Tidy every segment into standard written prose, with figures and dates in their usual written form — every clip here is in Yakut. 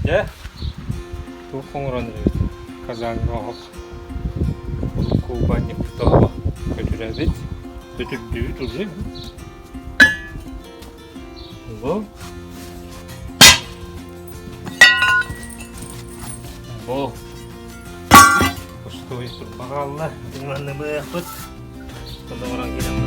Дьэ, туох оҥорон эрэбит? Казаҥҥа оһох, урукку банньыкпыт оһоҕо көтүрэбит, көтүрдүбүт уже. Бу. Бу. Пустой турба хаалла. Итини быахпыт. Онно оҥорон киирэн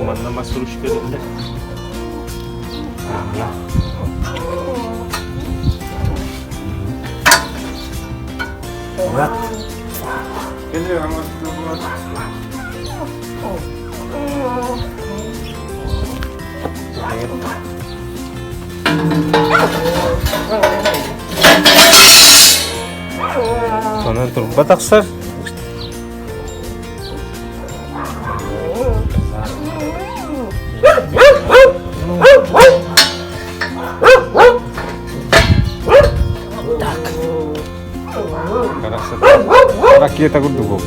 Манна мас ручка биллэр. Вот. Онон турба тахсар. Ракета курдук.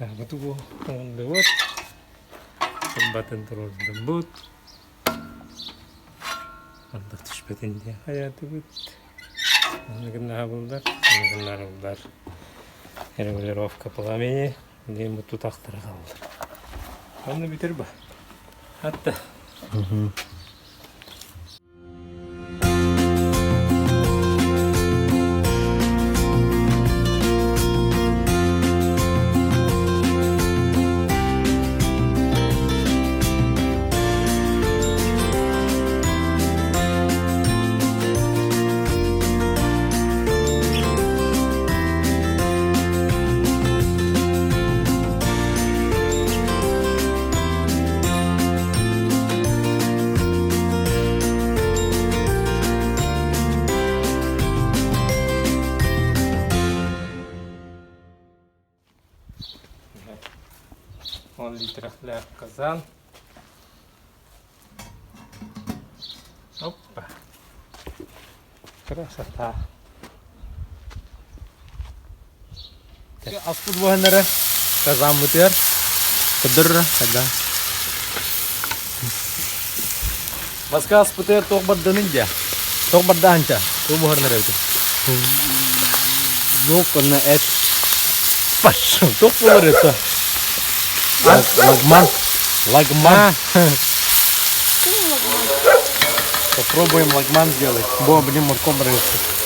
Таабыт уоллубут, турбатын туруордубут, ардах түспэтин диэн хайаатыбыт. Аныгыннаабыллар, аныгыннарыллар. Регулировка пламени диэн бу тутахтара хааллар. Онно бүтэр ба. Хатта. Он литрахлях казан. Опа. Красота. Аспыт буһаннара казаммытыгар кыдырра хада. Маска аспытыгар туох барданын дьэ? Туох бардаанча? Туох буһарынар эбит? Лук уонна эт. Пошел. Туох буолар это? Лагман. Лагман. Попробуем лагман сделать. Бо, блин, морком рылся.